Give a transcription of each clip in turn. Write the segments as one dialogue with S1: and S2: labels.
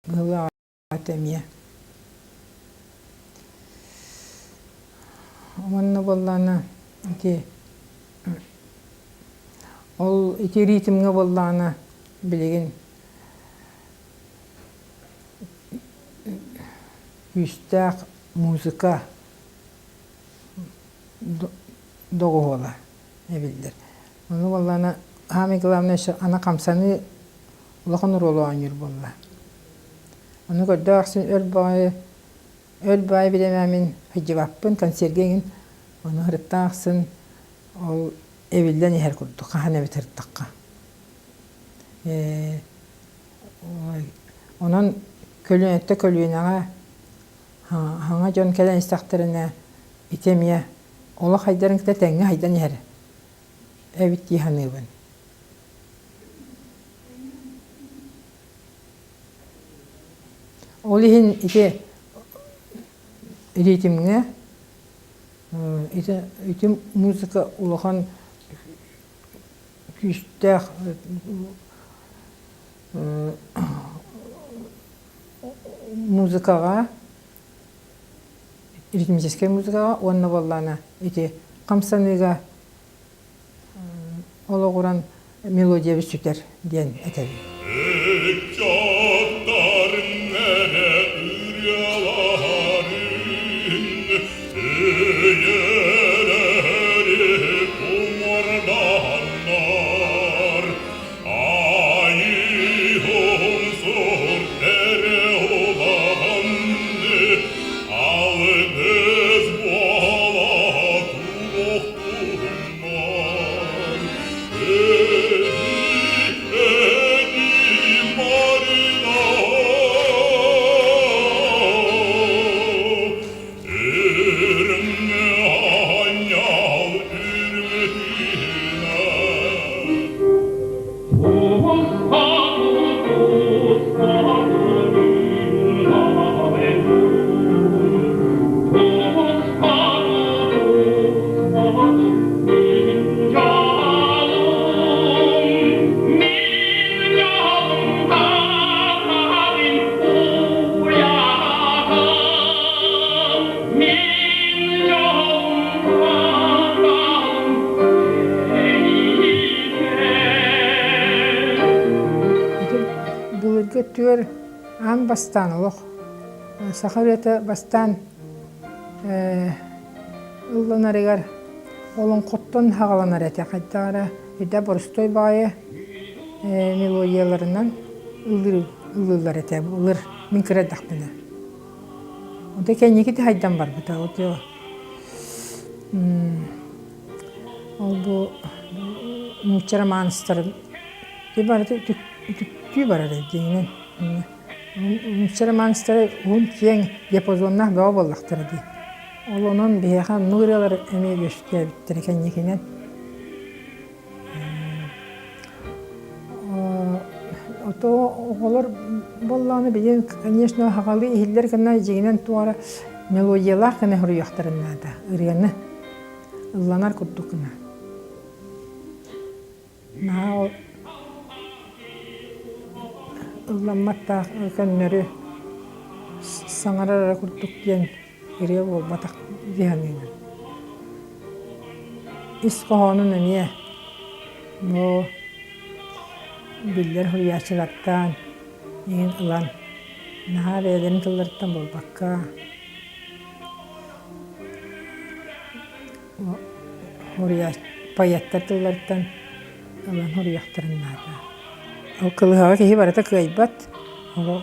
S1: Быһыылаах эмиэ. Уонна буоллаҕына ити ол ити ритмҥэ буоллаҕына билигин күүстээх музыка доҕуһуола эбиллэр. Ону буоллаҕына саамай главное еще аны хамсаныы улахан оруолу оонньуур буолла. Ону көрдөөх ахсын өр баҕайы өр баҕайы бириэмэ мин сылдьыбаппын концерга эҥин ону сырыттаах ахсын ол эбиллэн иһэр курдук хаһан эбит сырыттахха. Онон көлүөнэттэн көлүөнэҕэ хаҥа дьон кэлэн истэхтэринэ ити эмиэ олох хайдарын кытта тэҥҥэ хайдан иһэр эбит дии саныыбын. Ол иһин ити ритмҥэ ити ити музыка улахан күүстээх музыкаҕа ритмическэй музыкаҕа уонна буоллаҕына ити хамсаныыга олоҕуран мелодия сүтэр диэн этэбин. Былыргы өттүгэр аан бастаан олох саха ырыата бастаан ылланарыгар олоҥхоттон саҕаланар этэ хайдах эрэ өйдөө боростуой баҕайы мелодияларынан ыллыыр ыллыыллар этэ былыр мин кыра эрдэхпинэ. Онто кэнники хайдан барбыта ол бу нуучча романстарын барыта үтүктүү барар дьиҥинэн нуучча романстара уһун киэҥ диапазоннаах бөҕө буоллахтара дии. Ол онон биһиэхэ оннук ырыалар эмиэ үөскээбиттэрэ кэнникинэн. Ото оҕолор буоллаҕына билигин конечно сахалыы иһиллэр гына дьиҥинэн туох эрэ мелодиялаах гына суруйуохтарын наада ырыаны ылланар курдук гына. Наһаа ол ылламматтаах көннөрү саҥарар эрэ курдук диэн ырыа буолбатах дии саныыбын. Ис хоһоонун эмиэ бу биллэр суруйааччылартан иһин ылан наһаа бэйэлэрин тылларыттан буолбакка поэттар тылларыттан ылан суруйуохтарын наада. Ол кылыһаҕы киһи барыта кыайбат. Ол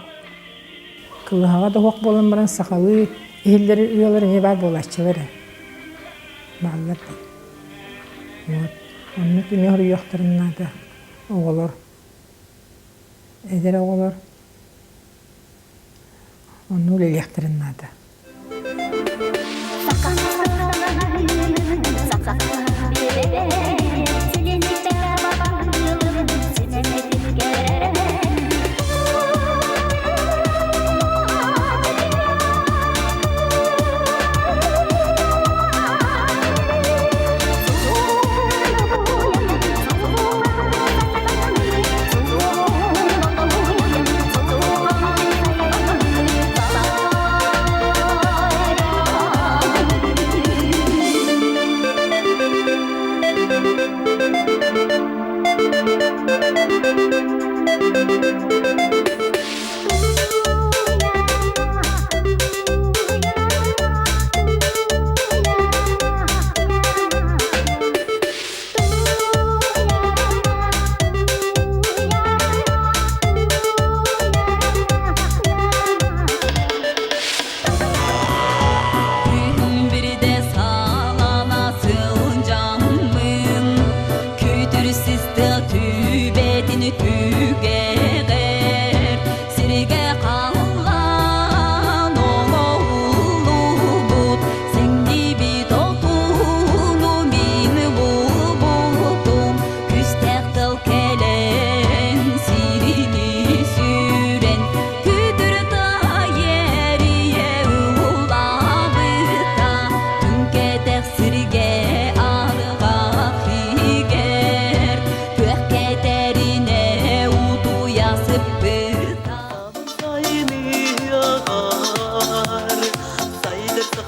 S1: кылыһаҕа да суох буолан баран сахалыы иһиллэр ыаллар эмиэ баар буолааччылар ээ. Бааллар да. Вот. Оннук эмиэ суруйуохтарын наада оҕолор. Эдэр оҕолор онно үлэлиэхтэрин наада.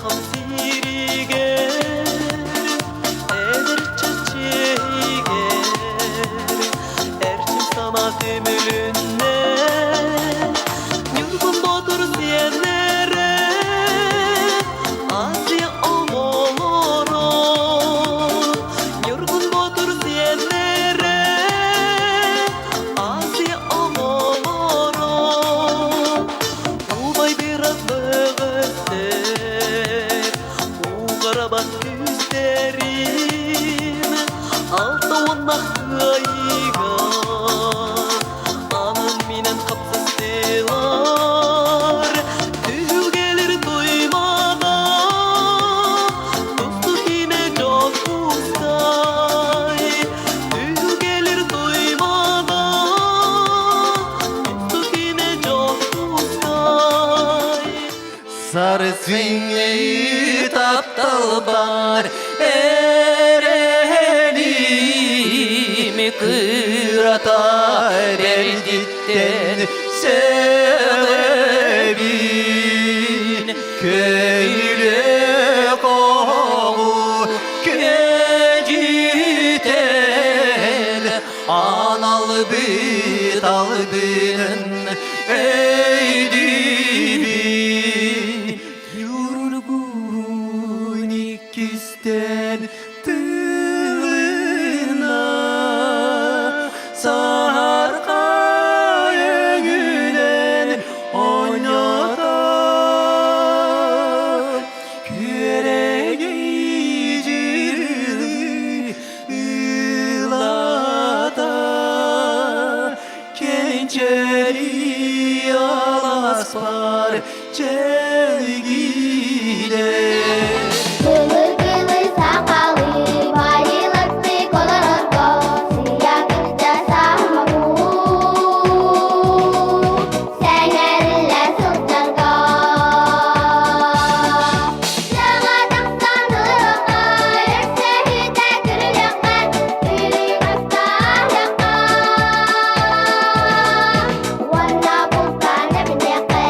S2: Сахам сиригэр эдэр чэчигэр эрчим санаа түмүлүннэ Ньургун Боотур сиэннэрэ Азия оҕолоро Ньургун Боотур сиэннэрэ Азия оҕолоро Убай бират бөҕөстөр, уҕарабат күүстэрин 60-ах кыайыыга анан минэн хапсыстылар. Түһүлгэлэр туймаада, тусту киинэ Дьокуускай. Түһүлгэлэр туймаада, тусту киинэ Дьокуускай.
S3: Сарсыҥҥы тапталбар эрэлим кырата бэрдиттэн сөҕөбүн көҥүлэ хоҕу көдьүтэн аналбыт албынын өйдүүбүн Ньургун иккистэн тылына саһархай өҥүнэн оонньото күөрэгэй дьырылыы ылата кэнчэри аласпар чэлгиде.
S4: Кылы-кылы сахалыы байылыктык олорорго сыыйа кырдьа сааммакуу сэҥэриллэ сылдьарга Саҥа тахсан ылыахха, өрсөһүтэ көрүлүөххэ, үрүҥ астаахха уонна бултаан эбиниэххэ.